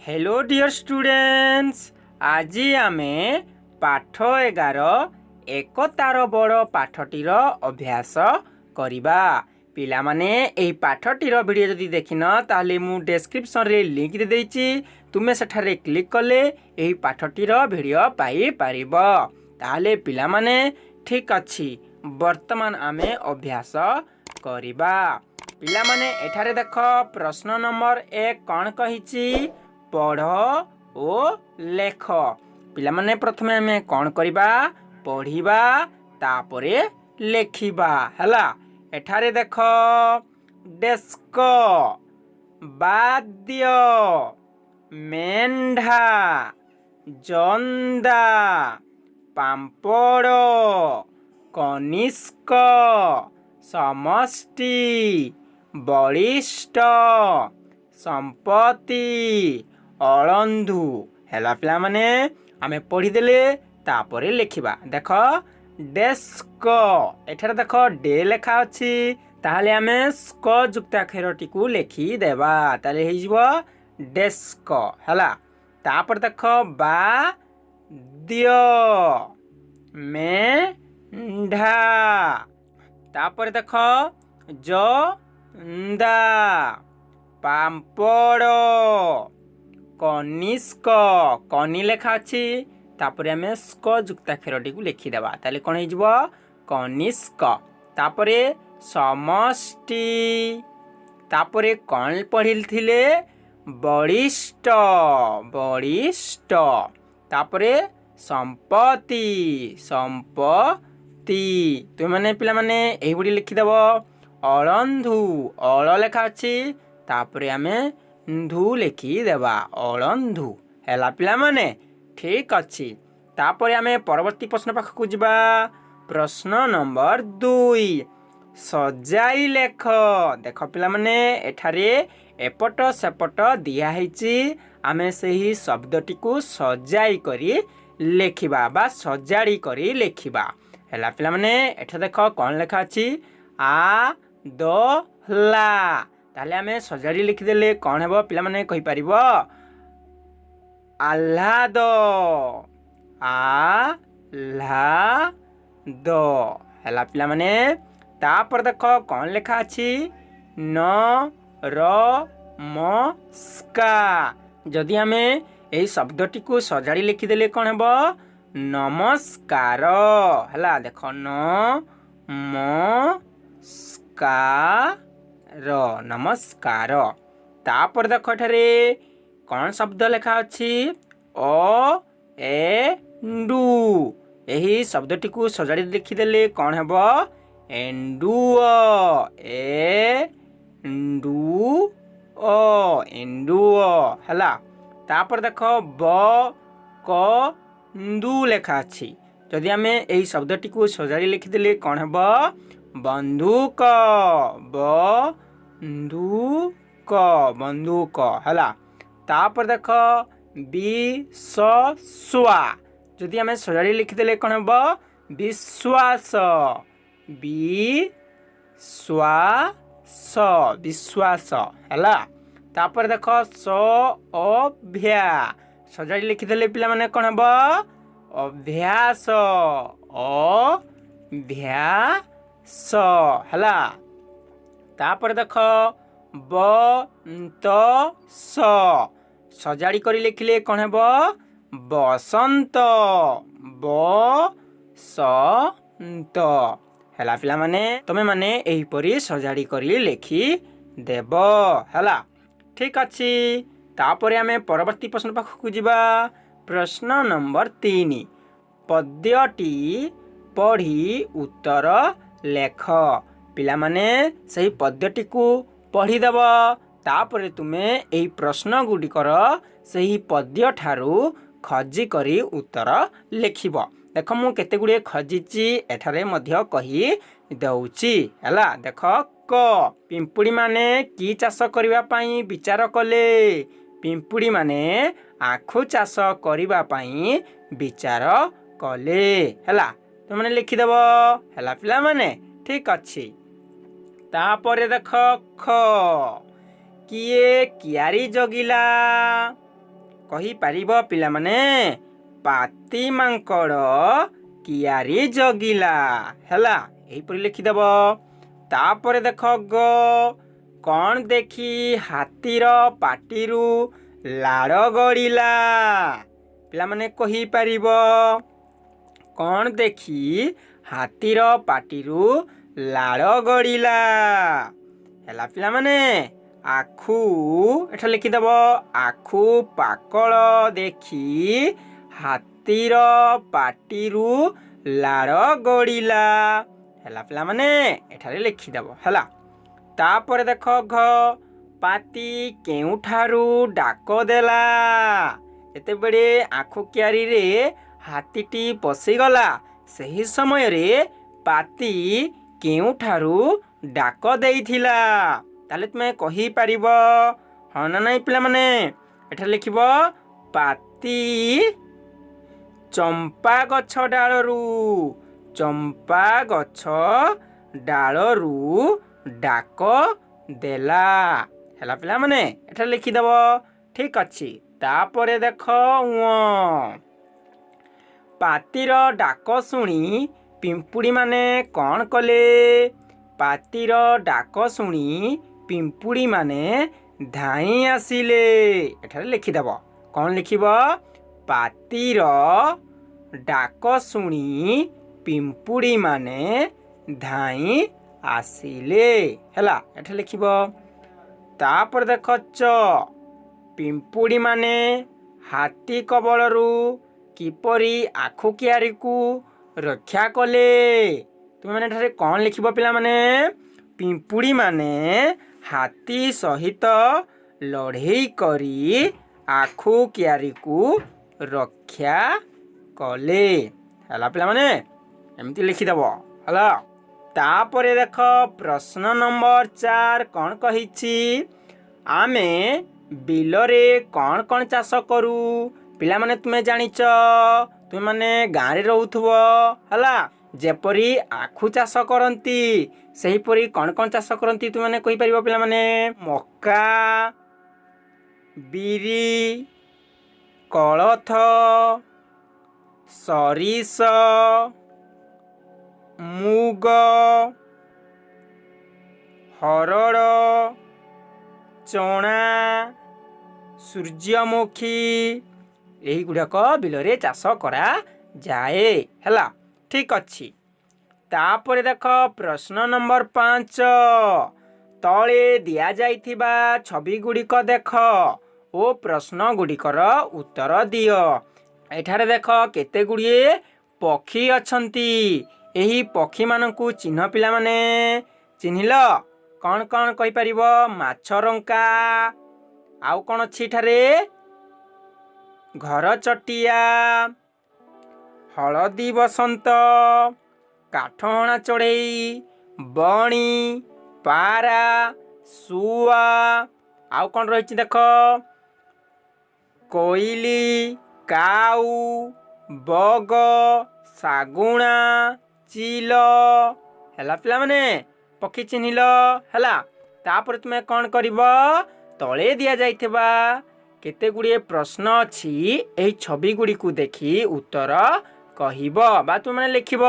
Hello deer students, ଆଜି ଆମେ ପାଠ 11 ଏକତାର ବଳ ପାଠଟିର ଅଭ୍ୟାସ କରିବା। ପିଲାମାନେ, ଏହି ପାଠଟିର ଭିଡ଼ିଓ ଯଦି ଦେଖିନ, ତାହେଲେ ମୁଁ ଡେସ୍କ୍ରିପସନ୍ରେ ଲିଙ୍କ୍ ଦେଇଦେଇଛି। ତୁମେ ସେଠାରେ କ୍ଲିକ୍ କଲେ ଏହି ପାଠଟିର ଭିଡ଼ିଓ ପାଇପାରିବ। ତାହେଲେ ପିଲାମାନେ, ଠିକ୍ ଅଛି, ବର୍ତ୍ତମାନ ଆମେ ଅଭ୍ୟାସ କରିବା। ପିଲାମାନେ, ଏଠାରେ ଦେଖ, ପ୍ରଶ୍ନ ନମ୍ବର 1 କ'ଣ କହିଛି? ପଢ଼ ଓ ଲେଖ। ପିଲାମାନେ, ପ୍ରଥମେ ଆମେ କ'ଣ କରିବା? ପଢ଼ିବା, ତାପରେ ଲେଖିବା। ହେଲା, ଏଠାରେ ଦେଖ, ଡେସ୍କ, ବାଦ୍ୟ, ମେଣ୍ଢା, ଜନ୍ଦା, ପାମ୍ପଡ଼, କନିଷ୍କ, ସମଷ୍ଟି, ବଳିଷ୍ଠ, ସମ୍ପତ୍ତି, ଅଳନ୍ଧୁ। ହେଲା ପିଲାମାନେ, ଆମେ ପଢ଼ିଦେଲେ, ତାପରେ ଲେଖିବା। ଦେଖ, ଡେସ୍କ, ଏଠାରେ ଦେଖ ଡେ ଲେଖା ଅଛି। ତାହେଲେ ଆମେ ସ୍କ ଯୁକ୍ତାକ୍ଷରଟିକୁ ଲେଖିଦେବା, ତାହେଲେ ହେଇଯିବ ଡେସ୍କ। ହେଲା, ତାପରେ ଦେଖ, ବା ଦ୍ୟ, ମେଣ୍ଢା, ତାପରେ ଦେଖ ଜ ନ୍ଦା, ପାମ୍ପଡ଼, କନିଷ୍କ, କନି ଲେଖା ଅଛି, ତାପରେ ଆମେ ସ୍କ ଯୁକ୍ତାକ୍ଷରଟିକୁ ଲେଖିଦେବା, ତାହେଲେ କ'ଣ ହେଇଯିବ? କନିଷ୍କ। ତାପରେ ସମଷ୍ଟି, ତାପରେ କ'ଣ ପଢ଼ିଥିଲେ? ବଳିଷ୍ଠ, ବଳିଷ୍ଠ, ତାପରେ ସମ୍ପତ୍ତି, ସମ୍ପତ୍ତି। ତୁମେମାନେ ପିଲାମାନେ ଏହିଭଳି ଲେଖିଦେବ। ଅଳନ୍ଧୁ, ଅଳ ଲେଖା ଅଛି, ତାପରେ ଆମେ ନ୍ଧୁ ଲେଖିଦେବା, ଅଳନ୍ଧୁ। ହେଲା ପିଲାମାନେ, ଠିକ୍ ଅଛି। ତାପରେ ଆମେ ପରବର୍ତ୍ତୀ ପ୍ରଶ୍ନ ପାଖକୁ ଯିବା। ପ୍ରଶ୍ନ ନମ୍ବର 2, ସଜାଇ ଲେଖ। ଦେଖ ପିଲାମାନେ, ଏଠାରେ ଏପଟ ସେପଟ ଦିଆହେଇଛି। ଆମେ ସେହି ଶବ୍ଦଟିକୁ ସଜାଇ କରି ଲେଖିବା ବା ସଜାଡ଼ି କରି ଲେଖିବା। ହେଲା ପିଲାମାନେ, ଏଠାରେ ଦେଖ କ'ଣ ଲେଖା ଅଛି? ଆ ଦ ଲା। ତାହେଲେ ଆମେ ସଜାଡ଼ି ଲେଖିଦେଲେ କ'ଣ ହେବ ପିଲାମାନେ, କହିପାରିବ? ଆହ୍ଲାଦ, ଆ ହ୍ଲା ଦ। ହେଲା ପିଲାମାନେ, ତାପରେ ଦେଖ କ'ଣ ଲେଖା ଅଛି? ନ ର ମ ସ୍କା। ଯଦି ଆମେ ଏହି ଶବ୍ଦଟିକୁ ସଜାଡ଼ି ଲେଖିଦେଲେ କ'ଣ ହେବ? ନମସ୍କାର। ହେଲା, ଦେଖ, ନ ମ ସ୍କା ର, ନମସ୍କାର। ତାପରେ ଦେଖ, ଏଠାରେ କ'ଣ ଶବ୍ଦ ଲେଖା ଅଛି? ଅ ଏ ଣ୍ଡୁ। ଏହି ଶବ୍ଦଟିକୁ ସଜାଡ଼ି ଲେଖିଦେଲେ କ'ଣ ହେବ? ଏଣ୍ଡୁଅ, ଏ ଣ୍ଡୁ ଅ, ଏଣ୍ଡୁଅ। ହେଲା, ତାପରେ ଦେଖ, ବ କ ନ୍ଦୁ ଲେଖା ଅଛି। ଯଦି ଆମେ ଏହି ଶବ୍ଦଟିକୁ ସଜାଡ଼ି ଲେଖିଦେଲେ କ'ଣ ହେବ? ବନ୍ଧୁକ, ବ ନ୍ଧୁ କ, ବନ୍ଧୁକ। ହେଲା, ତାପରେ ଦେଖ, ବି ସ ସ୍ୱା। ଯଦି ଆମେ ସଜାଡ଼ି ଲେଖିଦେଲେ କ'ଣ ହେବ? ବିଶ୍ୱାସ, ବି ସ୍ୱା ସ, ବିଶ୍ୱାସ। ହେଲା, ତାପରେ ଦେଖ, ସ ଅଭ୍ୟା। ସଜାଡ଼ି ଲେଖିଦେଲେ ପିଲାମାନେ କ'ଣ ହେବ? ଅଭ୍ୟାସ, ଅ ଭ୍ୟା ସ। ହେଲା, ତାପରେ ଦେଖ, ବ ନ୍ତ ସ। ସଜାଡ଼ି କରି ଲେଖିଲେ କ'ଣ ହେବ? ବସନ୍ତ, ବ ସ ନ୍ତ। ହେଲା ପିଲାମାନେ, ତମେମାନେ ଏହିପରି ସଜାଡ଼ି କରି ଲେଖି ଦେବ। ହେଲା, ଠିକ୍ ଅଛି। ତାପରେ ଆମେ ପରବର୍ତ୍ତୀ ପ୍ରଶ୍ନ ପାଖକୁ ଯିବା। ପ୍ରଶ୍ନ ନମ୍ବର 3, ପଦ୍ୟଟି ପଢ଼ି ଉତ୍ତର ଲେଖ। ପିଲାମାନେ, ସେହି ପଦ୍ୟଟିକୁ ପଢ଼ିଦେବ, ତାପରେ ତୁମେ ଏହି ପ୍ରଶ୍ନ ଗୁଡ଼ିକର ସେହି ପଦ୍ୟ ଠାରୁ ଖୋଜି କରି ଉତ୍ତର ଲେଖିବ। ଦେଖ, ମୁଁ କେତେ ଗୁଡ଼ିଏ ଖୋଜିଛି, ଏଠାରେ ମଧ୍ୟ କହି ଦେଉଛି। ହେଲା, ଦେଖ, କ, ପିମ୍ପୁଡ଼ିମାନେ କି ଚାଷ କରିବା ପାଇଁ ବିଚାର କଲେ? ପିମ୍ପୁଡ଼ିମାନେ ଆଖୁ ଚାଷ କରିବା ପାଇଁ ବିଚାର କଲେ। ହେଲା, ତୁମେମାନେ ଲେଖିଦେବ। ହେଲା ପିଲାମାନେ, ଠିକ୍ ଅଛି। ତାପରେ ଦେଖ, ଖ, କିଏ କିଆରି ଜଗିଲା? କହିପାରିବ ପିଲାମାନେ? ପାତି ମାଙ୍କଡ଼ କିଆରି ଜଗିଲା। ହେଲା, ଏହିପରି ଲେଖିଦେବ। ତାପରେ ଦେଖ ଗ, କ'ଣ ଦେଖି ହାତୀର ପାଟିରୁ ଲାଳ ଗଡ଼ିଲା? ପିଲାମାନେ କହିପାରିବ? କ'ଣ ଦେଖି ହାତୀର ପାଟିରୁ ଲାଳ ଗଡ଼ିଲା? ହେଲା ପିଲାମାନେ, ଆଖୁ, ଏଠା ଲେଖିଦେବ, ଆଖୁ ପାକଳ ଦେଖି ହାତୀର ପାଟିରୁ ଲାଳ ଗଡ଼ିଲା। ହେଲା ପିଲାମାନେ, ଏଠାରେ ଲେଖିଦେବ। ହେଲା, ତାପରେ ଦେଖ ଘ, ପାତି କେଉଁଠାରୁ ଡାକ ଦେଲା? ଯେତେବେଳେ ଆଖୁ କିଆରିରେ ହାତୀଟି ପଶିଗଲା, ସେହି ସମୟରେ ପାତି କେଉଁଠାରୁ ଡାକ ଦେଇଥିଲା? ତାହେଲେ ତୁମେ କହିପାରିବ, ହଁ ନା ନାଇଁ ପିଲାମାନେ? ଏଠାରେ ଲେଖିବ, ପାତି ଚମ୍ପା ଗଛ ଡାଳରୁ, ଚମ୍ପା ଗଛ ଡାଳରୁ ଡାକ ଦେଲା। ହେଲା ପିଲାମାନେ, ଏଠାରେ ଲେଖିଦେବ। ଠିକ ଅଛି। ତାପରେ ଦେଖ ଉଁ, ପାତିର ଡାକ ଶୁଣି ପିମ୍ପୁଡ଼ିମାନେ କ'ଣ କଲେ? ପାତିର ଡାକ ଶୁଣି ପିମ୍ପୁଡ଼ିମାନେ ଧାଇଁ ଆସିଲେ। ଏଠାରେ ଲେଖିଦେବ। କ'ଣ ଲେଖିବ? ପାତିର ଡାକ ଶୁଣି ପିମ୍ପୁଡ଼ିମାନେ ଧାଇଁ ଆସିଲେ। ହେଲା, ଏଠାରେ ଲେଖିବ। ତାପରେ ଦେଖ ଚ, ପିମ୍ପୁଡ଼ିମାନେ ହାତୀ କବଳରୁ କିପରି ଆଖୁ କିଆରିକୁ ରକ୍ଷା କଲେ? ତୁମେମାନେ ଏଠାରେ କ'ଣ ଲେଖିବ ପିଲାମାନେ? ପିମ୍ପୁଡ଼ିମାନେ ହାତୀ ସହିତ ଲଢ଼େଇ କରି ଆଖୁ କିଆରିକୁ ରକ୍ଷା କଲେ। ହେଲା ପିଲାମାନେ, ଏମିତି ଲେଖିଦେବ। ହେଲା, ତାପରେ ଦେଖ ପ୍ରଶ୍ନ ନମ୍ବର 4 କ'ଣ କହିଛି? ଆମେ ବିଲରେ କ'ଣ କ'ଣ ଚାଷ କରୁ? ପିଲାମାନେ ତୁମେ ଜାଣିଛ, ତୁମେମାନେ ଗାଁରେ ରହୁଥିବ। ହେଲା, ଯେପରି ଆଖୁ ଚାଷ କରନ୍ତି, ସେହିପରି କ'ଣ କ'ଣ ଚାଷ କରନ୍ତି ତୁମେମାନେ କହିପାରିବ ପିଲାମାନେ? ମକା, ବିରି, କୋଳଥ, ସୋରିଷ, ମୁଗ, ହରଡ଼, ଚଣା, ସୂର୍ଯ୍ୟମୁଖୀ, ଏହିଗୁଡ଼ାକ ବିଲରେ ଚାଷ କରାଯାଏ। ହେଲା, ଠିକ ଅଛି। ତାପରେ ଦେଖ ପ୍ରଶ୍ନ ନମ୍ବର 5, ତଳେ ଦିଆଯାଇଥିବା ଛବି ଗୁଡ଼ିକ ଦେଖ ଓ ପ୍ରଶ୍ନ ଗୁଡ଼ିକର ଉତ୍ତର ଦିଅ। ଏଠାରେ ଦେଖ କେତେ ଗୁଡ଼ିଏ ପକ୍ଷୀ ଅଛନ୍ତି। ଏହି ପକ୍ଷୀମାନଙ୍କୁ ଚିହ୍ନ ପିଲାମାନେ। ଚିହ୍ନିଲ? କ'ଣ କ'ଣ କହିପାରିବ? ମାଛରଙ୍କା, ଆଉ କ'ଣ ଅଛି ଏଠାରେ? ଘର ଚଟିଆ, ହଳଦୀ ବସନ୍ତ, କାଠହଣା ଚଢ଼େଇ, ବଣି, ପାରା, ଶୁଆ, ଆଉ କ'ଣ ରହିଛି ଦେଖ? କୋଇଲି, କାଉ, ବଗ, ଶାଗୁଣା, ଚିଲ। ହେଲା ପିଲାମାନେ, ପକ୍ଷୀ ଚିହ୍ନିଲ? ହେଲା, ତାପରେ ତୁମେ କ'ଣ କରିବ? ତଳେ ଦିଆଯାଇଥିବା କେତେ ଗୁଡ଼ିଏ ପ୍ରଶ୍ନ ଅଛି, ଏହି ଛବି ଗୁଡ଼ିକୁ ଦେଖି ଉତ୍ତର କହିବ ବା ତୁମେ ଲେଖିବ।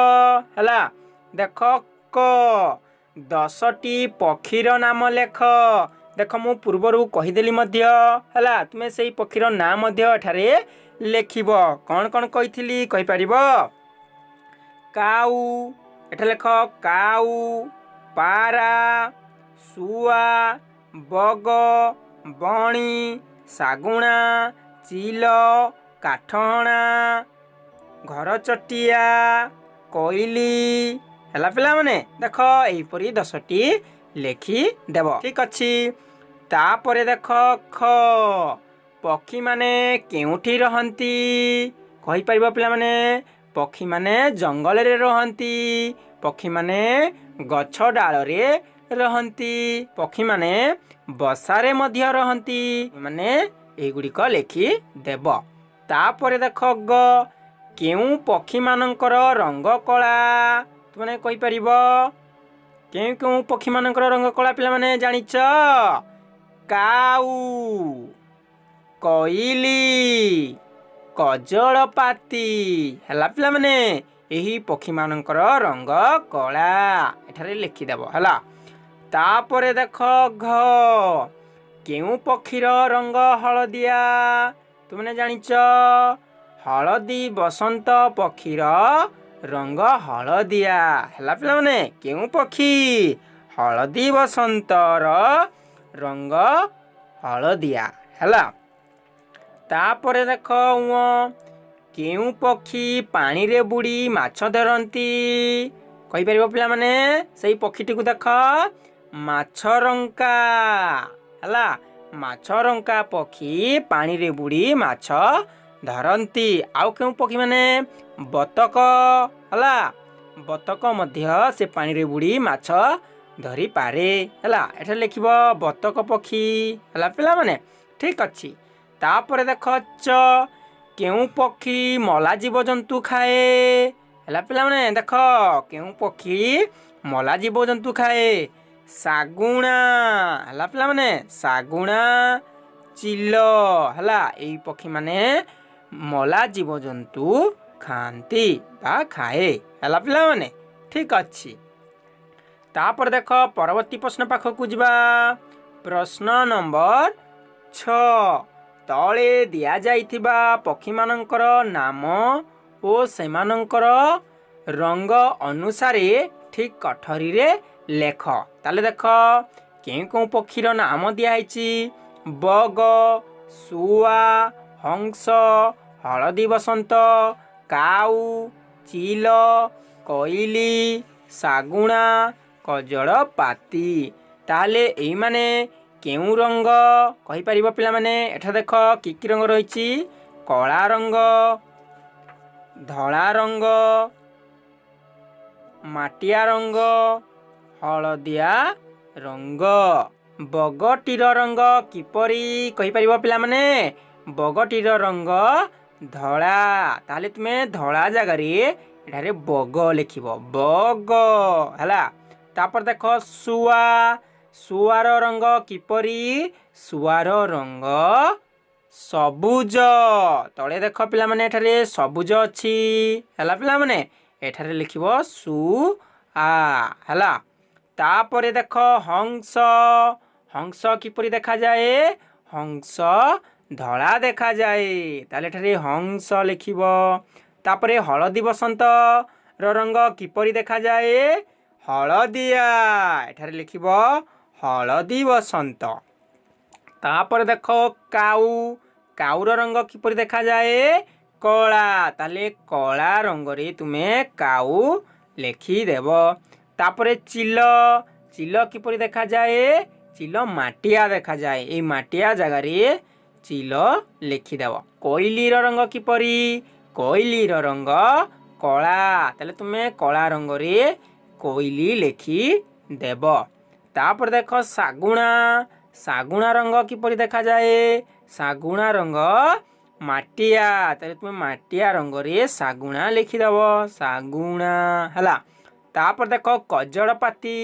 ହେଲା, ଦେଖ କ, 10ଟି ପକ୍ଷୀର ନାମ ଲେଖ। ଦେଖ, ମୁଁ ପୂର୍ବରୁ କହିଦେଲି ମଧ୍ୟ। ହେଲା, ତୁମେ ସେଇ ପକ୍ଷୀର ନାଁ ମଧ୍ୟ ଏଠାରେ ଲେଖିବ। କ'ଣ କ'ଣ କହିଥିଲି କହିପାରିବ? କାଉ, ଏଠାରେ ଲେଖ କାଉ, ପାରା, ଶୁଆ, ବଗ, ବଣି, ଶାଗୁଣା, ଚିଲ, କାଠହଣା, ଘରଚଟିଆ, କୋଇଲି। ହେଲା ପିଲାମାନେ, ଦେଖ ଏହିପରି 10ଟି ଲେଖିଦେବ। ଠିକ ଅଛି। ତାପରେ ଦେଖ ଖ, ପକ୍ଷୀମାନେ କେଉଁଠି ରହନ୍ତି? କହିପାରିବ ପିଲାମାନେ? ପକ୍ଷୀମାନେ ଜଙ୍ଗଲରେ ରହନ୍ତି, ପକ୍ଷୀମାନେ ଗଛ ଡାଳରେ ରହନ୍ତି, ପକ୍ଷୀମାନେ ବସାରେ ମଧ୍ୟ ରହନ୍ତି। ମାନେ ଏଇଗୁଡ଼ିକ ଲେଖିଦେବ। ତାପରେ ଦେଖ ଗ, କେଉଁ ପକ୍ଷୀମାନଙ୍କର ରଙ୍ଗ କଳା? ତୁମେ କହିପାରିବ କେଉଁ କେଉଁ ପକ୍ଷୀମାନଙ୍କର ରଙ୍ଗ କଳା? ପିଲାମାନେ ଜାଣିଛ? କାଉ, କୋଇଲି, କଜଳପାତି। ହେଲା ପିଲାମାନେ, ଏହି ପକ୍ଷୀମାନଙ୍କର ରଙ୍ଗ କଳା ଏଠାରେ ଲେଖିଦେବ। ହେଲା, ତାପରେ ଦେଖ ଘ, କେଉଁ ପକ୍ଷୀର ରଙ୍ଗ ହଳଦିଆ? ତୁମେ ଜାଣିଛ, ହଳଦୀ ବସନ୍ତ ପକ୍ଷୀର ରଙ୍ଗ ହଳଦିଆ। ହେଲା ପିଲାମାନେ, କେଉଁ ପକ୍ଷୀ? ହଳଦୀ ବସନ୍ତର ରଙ୍ଗ ହଳଦିଆ। ହେଲା, ତାପରେ ଦେଖ ଉଁ, କେଉଁ ପକ୍ଷୀ ପାଣିରେ ବୁଡ଼ି ମାଛ ଧରନ୍ତି? କହିପାରିବ ପିଲାମାନେ? ସେଇ ପକ୍ଷୀଟିକୁ ଦେଖ, ମାଛରଙ୍କା। ହେଲା, ମାଛରଙ୍କା ପକ୍ଷୀ ପାଣିରେ ବୁଡ଼ି ମାଛ ଧରନ୍ତି। ଆଉ କେଉଁ ପକ୍ଷୀମାନେ? ବତକ। ହେଲା, ବତକ ମଧ୍ୟ ସେ ପାଣିରେ ବୁଡ଼ି ମାଛ ଧରିପାରେ। ହେଲା, ଏଠାରେ ଲେଖିବ ବତକ ପକ୍ଷୀ। ହେଲା ପିଲାମାନେ, ଠିକ୍ ଅଛି। ତାପରେ ଦେଖ ଚ, କେଉଁ ପକ୍ଷୀ ମଲା ଜୀବଜନ୍ତୁ ଖାଏ? ହେଲା ପିଲାମାନେ, ଦେଖ କେଉଁ ପକ୍ଷୀ ମଲା ଜୀବଜନ୍ତୁ ଖାଏ? ଶାଗୁଣା। ହେଲା ପିଲାମାନେ, ଶାଗୁଣା, ଚିଲ। ହେଲା, ଏଇ ପକ୍ଷୀମାନେ ମଲା ଜୀବଜନ୍ତୁ ଖାଆନ୍ତି ବା ଖାଏ। ହେଲା ପିଲାମାନେ, ଠିକ୍ ଅଛି। ତାପରେ ଦେଖ ପରବର୍ତ୍ତୀ ପ୍ରଶ୍ନ ପାଖକୁ ଯିବା। ପ୍ରଶ୍ନ ନମ୍ବର 6, ତଳେ ଦିଆଯାଇଥିବା ପକ୍ଷୀମାନଙ୍କର ନାମ ଓ ସେମାନଙ୍କର ରଙ୍ଗ ଅନୁସାରେ ଠିକ୍ କଠରୀରେ ଲେଖ। ତାହେଲେ ଦେଖ କେଉଁ କେଉଁ ପକ୍ଷୀର ନାମ ଦିଆହେଇଛି? ବଗ, ଶୁଆ, ହଂସ, ହଳଦୀ ବସନ୍ତ, କାଉ, ଚିଲ, କୋଇଲି, ଶାଗୁଣା, କଜଳପାତି। ତାହେଲେ ଏଇମାନେ କେଉଁ ରଙ୍ଗ କହିପାରିବ ପିଲାମାନେ? ଏଠା ଦେଖ କି କି ରଙ୍ଗ ରହିଛି? କଳା ରଙ୍ଗ, ଧଳା ରଙ୍ଗ, ମାଟିଆ ରଙ୍ଗ, ହଳଦିଆ ରଙ୍ଗ। ବଗଟିର ରଙ୍ଗ କିପରି କହିପାରିବ ପିଲାମାନେ? ବଗଟିର ରଙ୍ଗ ଧଳା। ତାହେଲେ ତୁମେ ଧଳା ଜାଗାରେ ଏଠାରେ ବଗ ଲେଖିବ, ବଗ। ହେଲା, ତାପରେ ଦେଖ ଶୁଆ, ଶୁଆର ରଙ୍ଗ କିପରି? ଶୁଆର ରଙ୍ଗ ସବୁଜ। ତଳେ ଦେଖ ପିଲାମାନେ, ଏଠାରେ ସବୁଜ ଅଛି। ହେଲା ପିଲାମାନେ, ଏଠାରେ ଲେଖିବ ସୁ ଆ। ହେଲା, ତାପରେ ଦେଖ ହଂସ, ହଂସ କିପରି ଦେଖାଯାଏ? ହଂସ ଧଳା ଦେଖାଯାଏ। ତାହେଲେ ଏଠାରେ ହଂସ ଲେଖିବ। ତାପରେ ହଳଦୀ ବସନ୍ତର ରଙ୍ଗ କିପରି ଦେଖାଯାଏ? ହଳଦିଆ। ଏଠାରେ ଲେଖିବ ହଳଦୀ ବସନ୍ତ। ତାପରେ ଦେଖ କାଉ, କାଉର ରଙ୍ଗ କିପରି ଦେଖାଯାଏ? କଳା। ତାହେଲେ କଳା ରଙ୍ଗରେ ତୁମେ କାଉ ଲେଖିଦେବ। ତାପରେ ଚିଲ, ଚିଲ କିପରି ଦେଖାଯାଏ? ଚିଲ ମାଟିଆ ଦେଖାଯାଏ। ଏଇ ମାଟିଆ ଜାଗାରେ ଚିଲ ଲେଖିଦେବ। କୋଇଲିର ରଙ୍ଗ କିପରି? କୋଇଲିର ରଙ୍ଗ କଳା। ତାହେଲେ ତୁମେ କଳା ରଙ୍ଗରେ କୋଇଲି ଲେଖିଦେବ। ତାପରେ ଦେଖ ଶାଗୁଣା, ଶାଗୁଣା ରଙ୍ଗ କିପରି ଦେଖାଯାଏ? ଶାଗୁଣା ରଙ୍ଗ ମାଟିଆ। ତାହେଲେ ତୁମେ ମାଟିଆ ରଙ୍ଗରେ ଶାଗୁଣା ଲେଖିଦେବ, ଶାଗୁଣା। ହେଲା, ତାପରେ ଦେଖ କଜଳପାତି,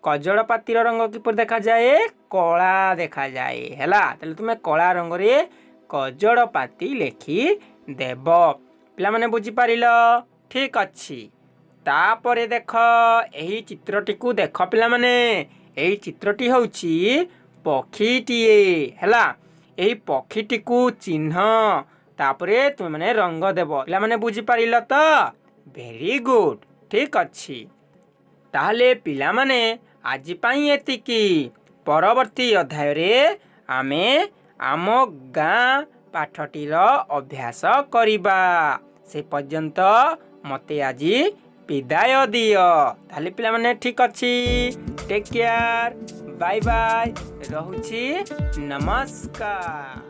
କଜଳପାତିର ରଙ୍ଗ କିପରି ଦେଖାଯାଏ? କଳା ଦେଖାଯାଏ। ହେଲା, ତାହେଲେ ତୁମେ କଳା ରଙ୍ଗରେ କଜଳପାତି ଲେଖିଦେବ। ପିଲାମାନେ ବୁଝିପାରିଲ? ଠିକ୍ ଅଛି। ତାପରେ ଦେଖ ଏହି ଚିତ୍ରଟିକୁ ଦେଖ ପିଲାମାନେ, ଏହି ଚିତ୍ରଟି ହେଉଛି ପକ୍ଷୀଟିଏ। ହେଲା, ଏହି ପକ୍ଷୀଟିକୁ ଚିହ୍ନ, ତାପରେ ତୁମେମାନେ ରଙ୍ଗ ଦେବ। ପିଲାମାନେ ବୁଝିପାରିଲ ତ? ଭେରି ଗୁଡ୍, ଠିକ୍ ଅଛି। ତାହେଲେ ପିଲାମାନେ ଆଜି ପାଇଁ ଏତିକି। ପରବର୍ତ୍ତୀ ଅଧ୍ୟାୟରେ ଆମେ ଆମ ଗାଁ ପାଠଟିର ଅଭ୍ୟାସ କରିବା। ସେ ପର୍ଯ୍ୟନ୍ତ ମୋତେ ଆଜି ବିଦାୟ ଦିଅ। ତାହେଲେ ପିଲାମାନେ ଠିକ୍ ଅଛି, ଟେକ୍ କେୟାର, ବାଇ ବାଇ, ରହୁଛି, ନମସ୍କାର।